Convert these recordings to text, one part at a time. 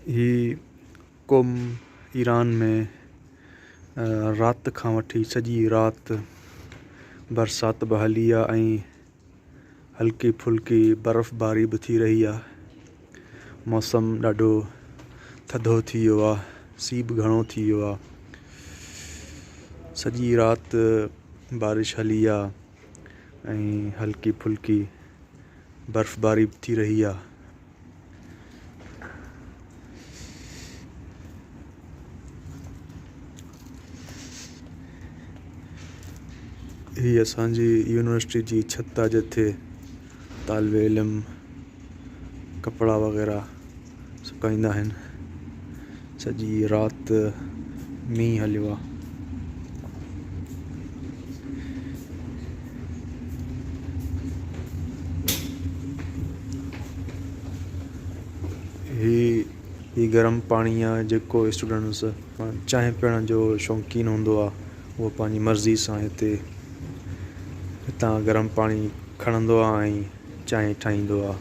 هي قم ايران ۾ رات کان وٺي سڄي رات برسات به هلي آ ۽ هلڪي ڦلڪي برف باري به ٿي رهي آ. موسم ڏاڍو ٿڌو ٿي ويو آ، سي به گهڻو ٿي ويو آ. سڄي رات بارش هلي آ ۽ هلڪي ڦلڪي برف باري به ٿي رهي آ. هي اسان جي يونيورسٽي جي ڇت آ جتي طالب علم ڪپڙا وغيره سڪائيندا آهن. سڄي رات مينهن هليو آ. هي هي گرم پاڻي آ جيڪو اسٽوڊنٽس چانهه پيئڻ جو شوقين هوندو آ اهو پنهنجي مرضي سان هتي هتان گرم پاڻي کڻندو آ ۽ چانهه ٺاهيندو آ.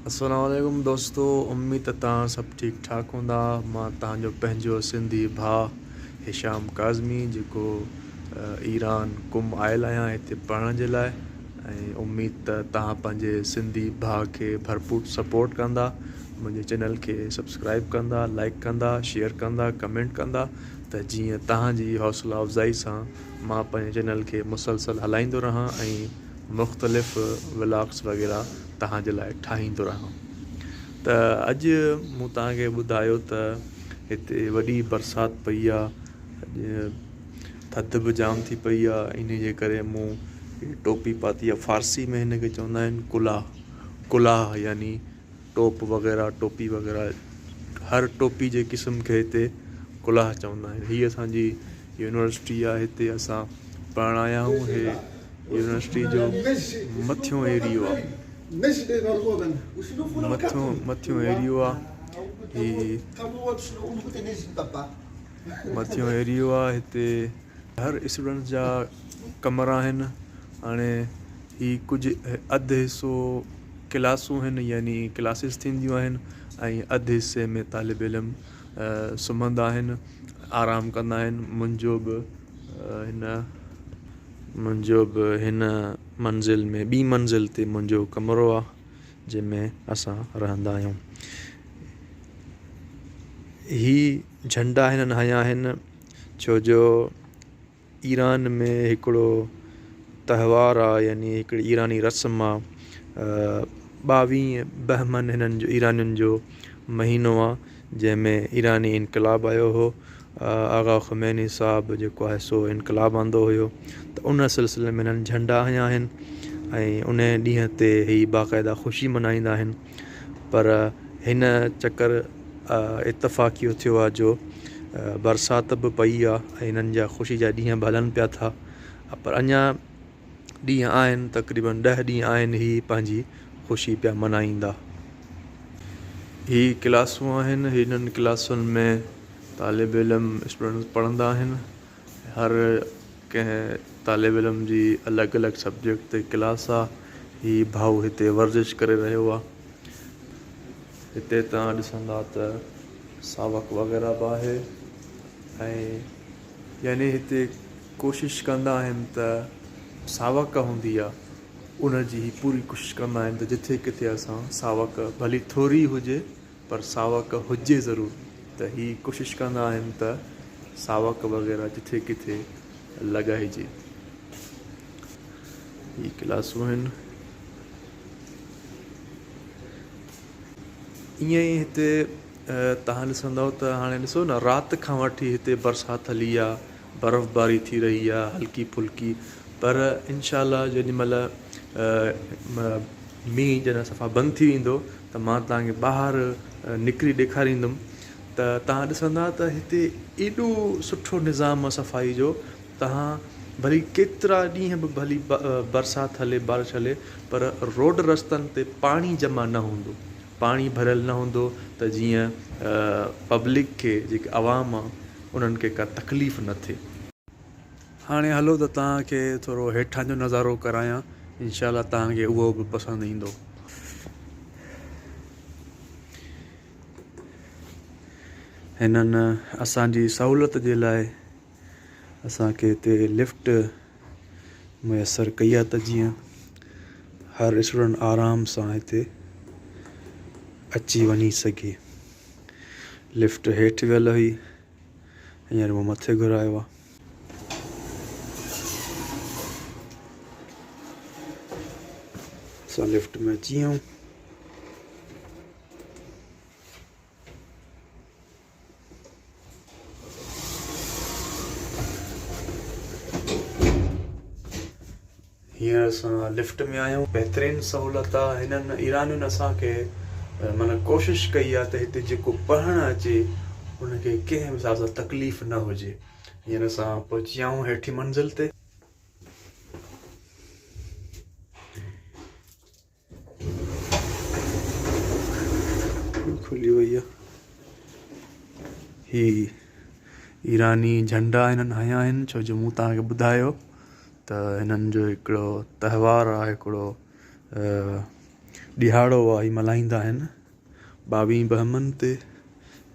السلام عليڪم دوستو اميد ته توهان سڀ ٺيڪ ٺاڪ هوندا مان توهان جو پنهنجو سنڌي ڀاء هشام ڪاظمي جيڪو ايران قم آيل آهيان هتي پڙهڻ جي لاء ۽ اميد ته توهان پنهنجي سنڌي ڀاء کي ڀرپور سپورٽ ڪندا منهنجي چينل کي سبسڪرائب ڪندا لائڪ ڪندا شيئر ڪندا ڪمينٽ ڪندا ته جيئن توهان جي حوصلا افزائي سان مان پنهنجي چينل کي مسلسل هلائيندو رهان ۽ مختلف ولاگس وغيره توهان جي لاء ٺاهيندو رهان ته اڄ مون توهان کي ٻڌايو ته هتي وڏي برسات پئي آ اڄ ٿڌ به جام ٿي پئي آ انهي جي ڪري مون ٽوپي پاتي آ فارسي ۾ هن کي چوندا آهن ڪلاه ڪلاه يعني ٽوپ وغيره ٽوپي وغيره هر ٽوپي جي قسم کي هتي ڪلاه چوندا آهن هي اسان جي يونيورسٽي آ هتي اسان پڙهڻ آيا آهيون هي يونيورسٽي جو مٿيون ايريو آ مٿيون مٿيون ايريو آ هي مٿيون ايريو آ هتي هر اسٽوڊنٽس جا ڪمرا آهن هاڻي هي ڪجهه اڌ حصو ڪلاسون آهن يعني ڪلاسز ٿينديون آهن ۽ اڌ حصي ۾ طالب علم سمهندا آهن آرام ڪندا آهن منهنجو به هن منهنجو به هن منزل ۾ ٻي منزل تي منهنجو ڪمرو آهي جنهن ۾ اسان رهندا آهيون هي جهنڊا هنن هنيا آهن ڇو جو ايران ۾ هڪڙو تهوار آ يعني هڪڙي ايراني رسم آ ٻاويهه بهمن هنن جو ايرانين جو مهينو آ جنهن ۾ ايراني انقلاب آيو هو آغا خميني صاحب جيڪو آهي سو انقلاب آندو هيو ته ان سلسلي ۾ هنن جهنڊا هنيا آهن ۽ ان ڏينهن تي هي باقاعده خوشي منائيندا آهن پر هن چڪر اتفاق اهو ٿيو آهي جو برسات به پئي آهي ۽ هنن جا خوشي جا ڏينهن به هلن پيا ٿا پر اڃا ڏينهن آهن تقريبن ڏهه ڏينهن آهن هي پنهنجي خوشي پيا منائيندا. هي ڪلاسون آهن هنن ڪلاسن ۾ طالب علم اسٽوڊنٽس پڙهندا آهن هر ڪنهن طالب علم جي الڳ الڳ سبجيڪٽ تي ڪلاس آ. هي ڀائو هتي ورزش ڪري رهيو آ. هتي توهان ڏسندا ته ساوڪ وغيره به آهي ۽ يعني هتي ڪوشش ڪندا آهن ته ساوڪ هوندي آ ان جي هي پوري ڪوشش ڪندا آهن ته جٿي ڪٿي اسان ساوڪ ڀلي ٿوري هجي پر ساوڪ هجي ضرور ته هي ڪوشش ڪندا آهن ته ساوڪ وغيره جٿي ڪٿي لڳائجي. هي ڪلاسون آهن. ائين ئي هتي تهان ڏسندؤ ته هاڻي ڏسو نه رات کان وٺي هتي برسات هلي آ برفباري ٿي رهي آ هلڪي ڦلڪي پر انشاء الله جيڏي مهل مينهن جڏهن صفا بند ٿي ويندو ته مان توهان کي ٻاهر نڪري ڏيکاريندم ته توهان ڏسندا ته هتي ايڏو سٺو نظام آ صفائي جو توهان ڀلي ڪيترا ڏينهن به ڀلي برسات هلي بارش هلي پر روڊ رستن تي پاڻي جمع نه هوندو پاڻي ڀريل نه هوندو ته جيئن پبلڪ کي جيڪي عوام آ انهن کي ڪا تڪليف نه ٿئي. هاڻي هلو ته توهان کي ٿورو هيٺان جو نظارو ڪرايان انشاء الله توهان کي اهو به پسند ايندو. هنن اسان جي سهولت جي لاء اسان کي هتي لفٽ ميسر ڪئي آهي ته جيئن هر اسٽوڊنٽ آرام سان هتي اچي وڃي سگهي. لفٽ هيٺ ويل هئي هينئر مون مٿي گهرايو آهي. اسان لفٽ ۾ اچي ويا آهيون. هينئر اسان لفٽ ۾ آهيون. بهترين سهولت آ. هنن ايرانين اسان کي معنيٰ ڪوشش ڪئي آ ته هتي جيڪو پڙهڻ اچي ان کي ڪنهن به حساب سان تڪليف نه هجي. هينئر اسان پهچي ويا آهيون هيٺين منزل تي. کلي وئي آ. هي ايراني جهنڊا هنن هنيا آهن ڇو جو مون توهان کي ٻڌايو ته هنن جو هڪڙو تهوار آ هڪڙو ڏهاڙو آ هي ملهائيندا آهن ٻاويهه بهمن تي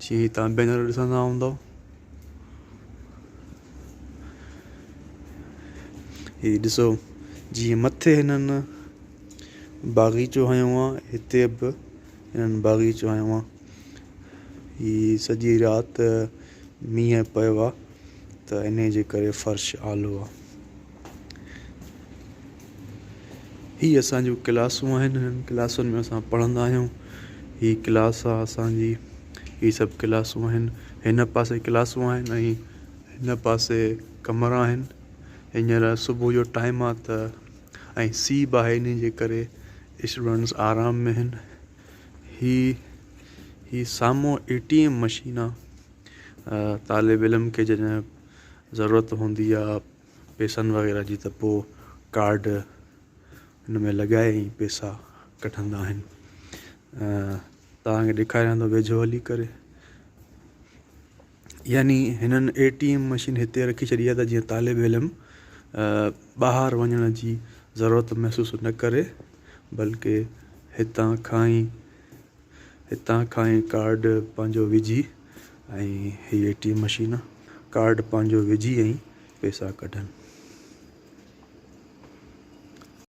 جيئن هي توهان بينر ڏسندا هوندؤ هي ڏسو جيئن مٿي هنن باغيچو هنيو آ هتي به هنن باغيچو هنيو آ هي سڄي رات مينهن پيو آ ته انهي جي ڪري فرش آلو آ. هي اسان جون ڪلاسون آهن هنن ڪلاسن ۾ اسان پڙهندا آهيون هي ڪلاس آ اسان جي هي سڀ ڪلاسون آهن هن پاسي ڪلاسون آهن ۽ هن پاسي ڪمرا آهن هينئر صبح جو ٽائيم آ ته ۽ سي به آهي انهي جي ڪري اسٽوڊنٽس آرام ۾ آهن هي هي سامهون اي ٽي ايم مشين آ طالب علم کي جڏهن ضرورت هوندي آ پيسن وغيره جي ته پوء ڪارڊ ان ۾ لڳائي ۽ پيسا ڪڍندا آهن توهان کي ڏيکاريان ٿو ويجهو هلي ڪري يعني هنن اي ٽي ايم مشين هتي رکي ڇڏي آهي ته جيئن طالب علم ٻاهر وڃڻ جي ضرورت محسوس نه ڪري بلڪه هتان کان ئي هتان کان ئي ڪارڊ پنهنجو وجهي ۽ هي اي ٽي ايم مشين آ ڪارڊ پنهنجو وجهي ۽ پيسا ڪڍن.